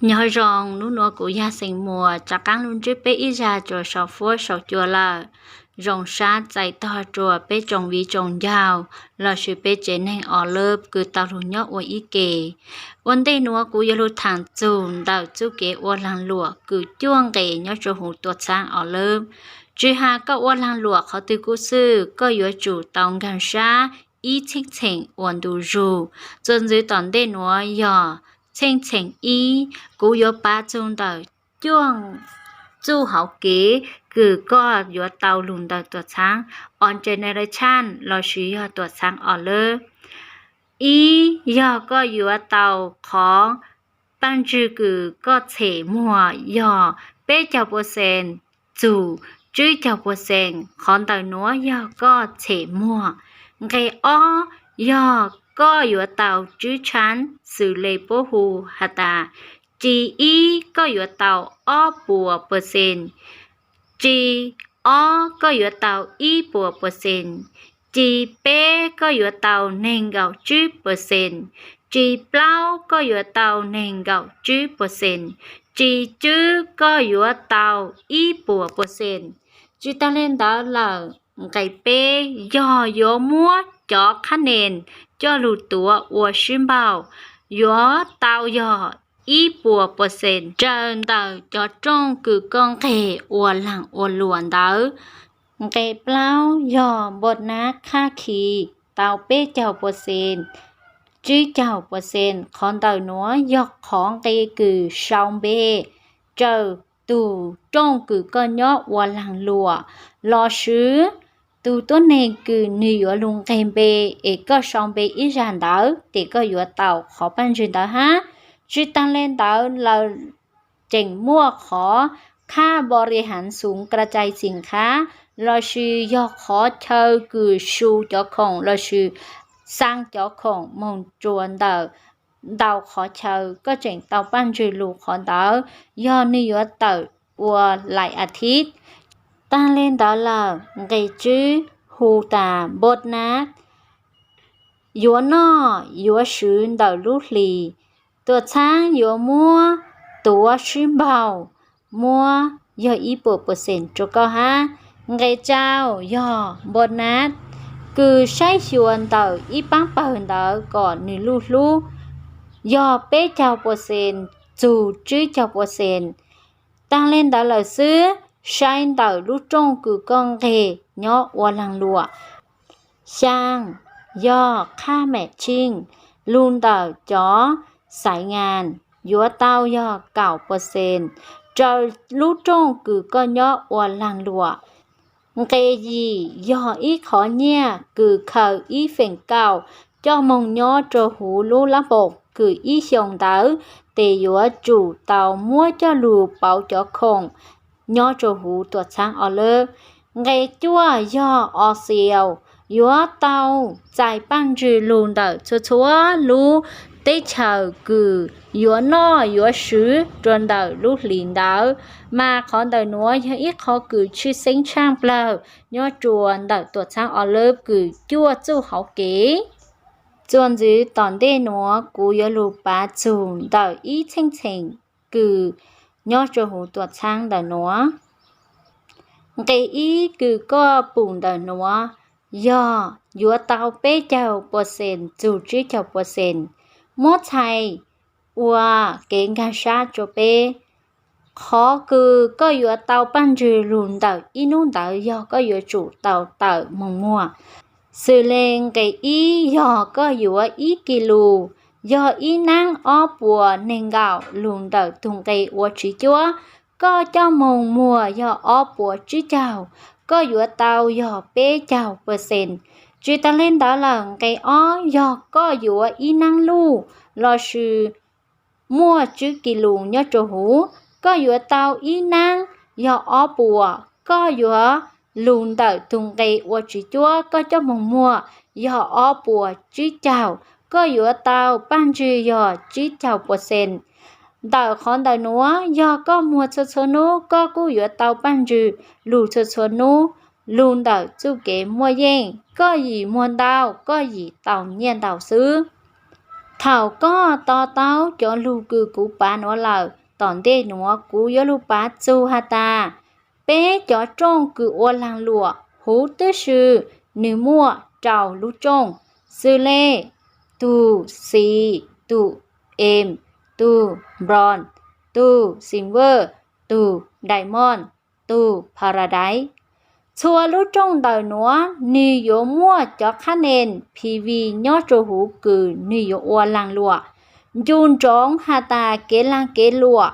Nyob zoo, hnub nuav kuv yog Xeem Muas rov qaab lug ntsib peb ib zag rua sau fuab sau cua lawm. Zoo sab txais tog rua peb tsoom viv tsoom ncaus lossis peb tsev neeg os lawm kws tau lug nyob ua ib ke. Ua ntej nuav kuv yuav lug thaam txug ntawm txuj kev ua laag luam kws cuaj nqe nyob rua huv tuam txhaab os lawm. Tsi has koj ua laag luam qhov twg kuj xwb, koj yuav tsum tau nkaag sab ib txheej txheem uas ntu zug. Txuas ntxiv tom ntej nuav yog txheej txheem ib, kuv yuav pav txug ntawm cuaj txuj hauv kev kws koj yuav tau lug ntawm tuam txhaab on generation lossis yog tuam txhaab os lawm. Ib, yog koj yuav tau qhov paaj ntswg kws koj tshem muag yog peb caug percent txug tswb caug percent, qhov ntawm nuav yog koj tshem muag. Nqe ob, yog koj yuav tau tswb tshaab xws le puab hu has tas tsi ib koj yuav tau ob puas percent, tsi ob koj yuav tau ib puas percent, tsi peb koj yuav tau neeg nkaum tswb percent, tsi plaub koj yuav tau neeg nkaum tswb percent, tsi tswb koj yuav tau ib puas percent. Tsi taag le ntawd lawm, nqe peb yog yuav muab cov qhab nees coj lug tuav ua sib npaug, yuav tau yog ib puas percent raws ntawm cov rooj kws koj nqeg ua laag ua luam ntawd. Nqe plaub yog npoj nab qhab khi tau peb caug percent, tsib caug percent, qhov ntawm nuav yog qhov nqe kws sau npe raws tug rooj kws koj nyob ua laag luam lossis tug tuab neeg kws nwg yuav lug nqeg npe es koj sau npe ib zag ntawd tes koj yuav tau qhov paaj ntswg ntawd hab. Tsi taag le ntawd lawm, tseem muaj qhov khab npau ri hav xuv kra cai xim khab lossis yog qhov chaw kws su cov khoom lossis xaa cov khoom moog rua ntawm ntau qhov chaw, koj tseem tau paaj ntswg lug qhov ntawd yog nwg yuav tawm ua laim a thib. Taag le ntawd lawm, nqe tsib hu tas npoj nab yuav noj yuav swv ntawm lub hlis, tuam txhaab yuav muab tuav sib npaug muab yog ib puas percent rua koj hab. Nqe rau yog npoj nab kws saib xyuas ntawm ib paab pawg ntawd kom nwg luj hlub yog peb caug percent txug tsib caug percent. Taag le ntawd lawm xwb, saib ntawm lub rooj kws koj nqeg nyob ua laag luam. Xyaa yog khab maim tsheej lug ntawm cov xaiv ngas yuav tau yog kaum percent raws lub rooj kws koj nyob ua laag luam. Nqe yim yog ib qhov nyiaj kws khaws ib feem kaum coj moog nyob rua huv lub lab npaum kws ib xyoos ntawd tes yuav tsum tau muab coj lug pauv cov khoom nyob rua huv tuam txhaab os lawm. Nqe cuaj yog o xiaus yuav tau txais paaj ntswg lug ntawm txhua txhua lub teb chaws kws yuav noj yuav swv rua ntawm lub hlis ntawd, mas qhov ntawm nuav yog ib qhov kws tshwj xeeb tshaaj plawg nyob rua ntawm tuam txhaab os lawm kws cuaj txuj hauv kev. Txuas ntxiv tom ntej nuav kuv yuav lug pav txug ntawm ib txheej txheem kws nyob rua huv tuam txhaab ntawm nuav. Nqe ib kws koj pum ntawm nuav yog yuav tau peb caug percent txug tsib caug percent. Muab txhais ua kev nkaag sab rua peb, qhov kws koj yuav tau paaj ntswg lug ntawm ib nub ntawd yog koj yuav tsum tau tawm moog muag. Xws le nqe ib yog koj yuav ib kis lus yog ib naab ob puas neeg nkaum lug ntawm tug nqe ua tsiv cuab, koj coj moog muag yog ob puas tsib caug, koj yuav tau yog peb caug percent. Tsis tas le ntawd lawm, nqe ob yog koj yuav ib naab luj lossis muaj tsib kis lus nyob rua huv, koj yuav tau ib naab yog ob puas, koj yuav lug ntawm tug nqe ua tsiv cuab, koj coj moog muag yog ob puas tsib caug, koj yuav tau paaj ntswg yog tsib caug percent. Ntawm qhov ntawm nuav yog koj muag txhua txhua nub koj kuj yuav tau paaj ntswg lug txhua txhua nub, lug ntawm txuj kev muaj yeej, koj yim muag ntau koj yim tau nyiaj ntau xwb. Thaum koj to taub cov lug kws kuv pav nuav lawm, tom ntej nuav kuv yuav lug pav txug has tas, peb cov rooj kws ua laag luam huv twb si nwg muaj rau lub rooj, xws le tug xis, tug em, tug bronze, tug silver, tug diamond, tug paradise. Txhua lub rooj ntawm nuav nwg yuav muaj cov qhab neeg PV nyob rua huv kws nwg yuav ua laag luam. Ncu ntsoov has tas kev laag kev luam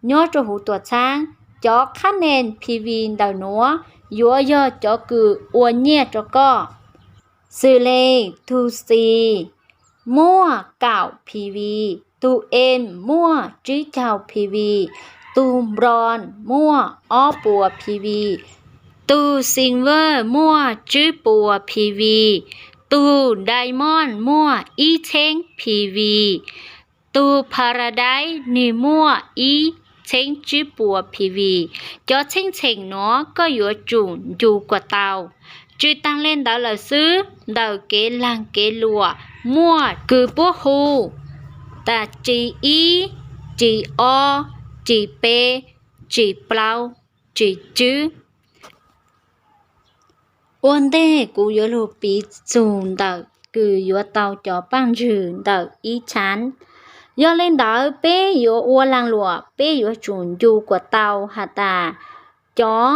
nyob rua huv tuam txhaab, cov qhab neeg PV ntawm nuav yuav yog cov kws ua nyiaj rua koj. Xws le tug xis muaj kaum PV, tug em muaj tsib caug PV, tug bronze muaj ob puas PV, tug silver muaj tsib puas PV, tug diamond muaj ib txheeb PV, tug paradise nwg muaj ib txheeb tsib puas PV. Cov txheej txheem nuav koj yuav tsum ncu kuas tau. Tsi taag le ntawd lawm xwb, ntawm kev laag kev luam muaj kws puab hu tas tsi ib, tsi ob, tsi peb, tsi plaub, tsi tsib. Ua ntej kuv yuav lug piv txug ntawm kws yuav tau cov paaj ntswg ntawm ib tshaav. Yog le ntawd peb yuav ua laag luam peb yuav tsum ncu kuas tau has tas, cov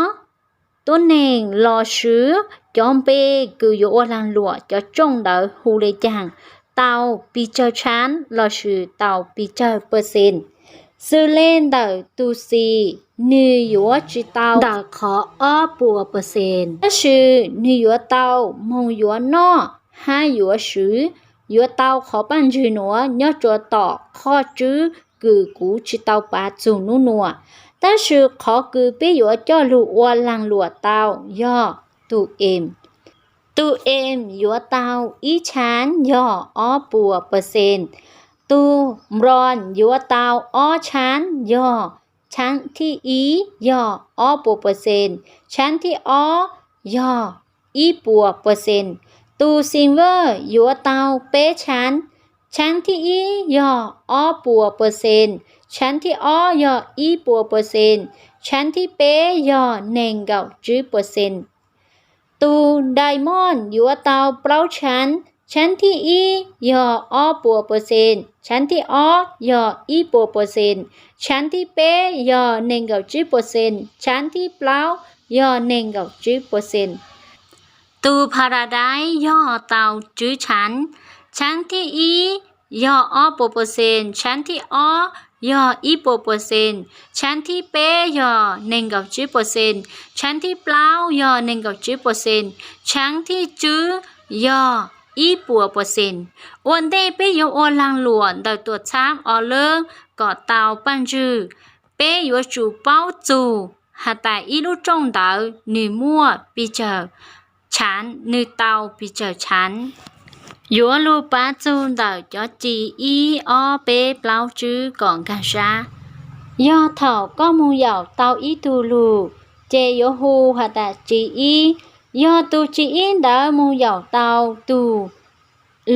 tuab neeg lossis cov npe kws yuav ua laag luam cov rooj ntawd hu le caag, tau pes tsawg tshaav lossis tau pes tsawg percent. Xws le ntawm tug xis, nwg yuav tsi tau ntawm qhov ob puas percent, tab sis nwg yuav tau moog yuav noj hab yuav swv, yuav tau qhov paaj ntswg nuav nyob rua tom qhov tswb kws kuv tsi tau pav txug nub nuav. Tab sis qhov kws peb yuav coj lug ua laag luam tau yog tug em. Tug em yuav tau ib tshaav yog ob puas percent. Tug bronze yuav tau ob tshaav yog tshaav thib ib yog ob puas percent, tshaav thib ob yog ib puas percent. Tug silver yuav tau peb tshaav, tshaav thib ib yog ob puas percent, tshaav thib ob yog ib puas percent, tshaav thib peb yog neeg nkaum tsib percent. Tug diamond yuav tau plaub tshaav, tshaav thib ib yog ob puas percent, tshaav thib ob yog ib puas percent, tshaav thib peb yog neeg nkaum tsib percent, tshaav thib plaub yog neeg nkaum tsib percent. Tug paradise yog tau tsib tshaav, tshaav thib ib yog ob puas percent, tshaav thib ob yog ib puas percent, tshaav thib peb yog neeg nkaum tsib percent, tshaav thib plaub yog neeg nkaum tsib percent, tshaav thib tsib yog ib puas percent. Ua ntej peb yuav ua laag luam ntawm tuam txhab o lwb kom tau paaj ntswg, peb yuav tsum paub txug has tas ib lub rooj ntawd nwg muaj pes tsawg tshaav, nwg tau pes tsawg tshaav. Yuav lug pav txug ntawm cov tsi ib, ob, peb, plaub, tsib kom nkaag sab. Yog thaum koj moog yaum tau ib tug lug, ces yuav hu has tas tsi ib. Yog tug tsi ib ntawd moog yaum tau tug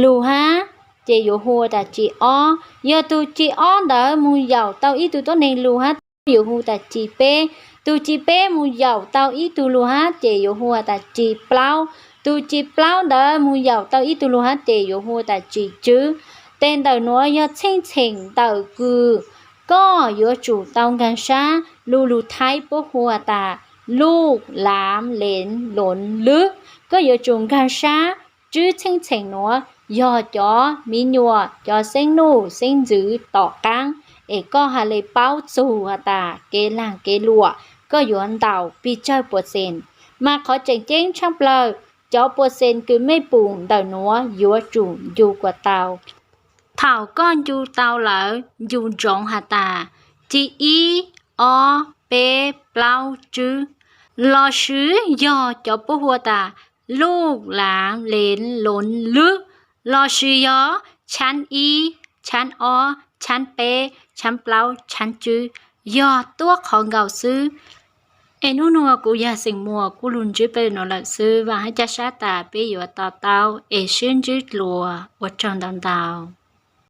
lug hab, ces yuav hu tas tsi ob. Yog tug tsi ob ntawd moog yaum tau ib tug tuab neeg lug hab, yuav hu tas tsi peb. Tug tsi peb moog yaum tau ib tug lug hab, ces yuav hu tas tsi plaub. Tug tsi plaub ntawd moog yaum tau ib tug lug hab, ces yuav hu tas tsi tsib. Tes ntawm nuav yog txheej txheem ntawm kws koj yuav tsum tau nkaag sab, lub lug Thaib puab hu tas luj lav leev loov lwb. Koj yuav tsum nkaag sab tsib txheej txheem nuav, yog cov miv nyuam, cov xeeb nuj xeeb ntxwv tom qaab, es koj ha le paub txug has tas kev laag kev luam koj yuav ntaus pes tsawg percent. Mas qhov tseem ceeb tshaj plawg, cov percent kws mej pum ntawm nuav yuav tsum ncu kuas tau. Thaum koj ncu tau lawm, ncu ntsoov has tas tsi ib, ob, peb, plaub, tsib, lossis yog cov puab hu tas luj lav leev loov lwb, lossis yog tshaab ib, tshaab ob, tshaab peb, tshaab plaub, tshaab tsib, yog tuab qhov nkaus xwb. Es nub nuav kuv yog xeem muas kuj lug ntsib peb le nuav lawm xwb, vaam hab ca sab tas peb yuav to taub es sib ntsib dlua, ua tsaug ntau ntau.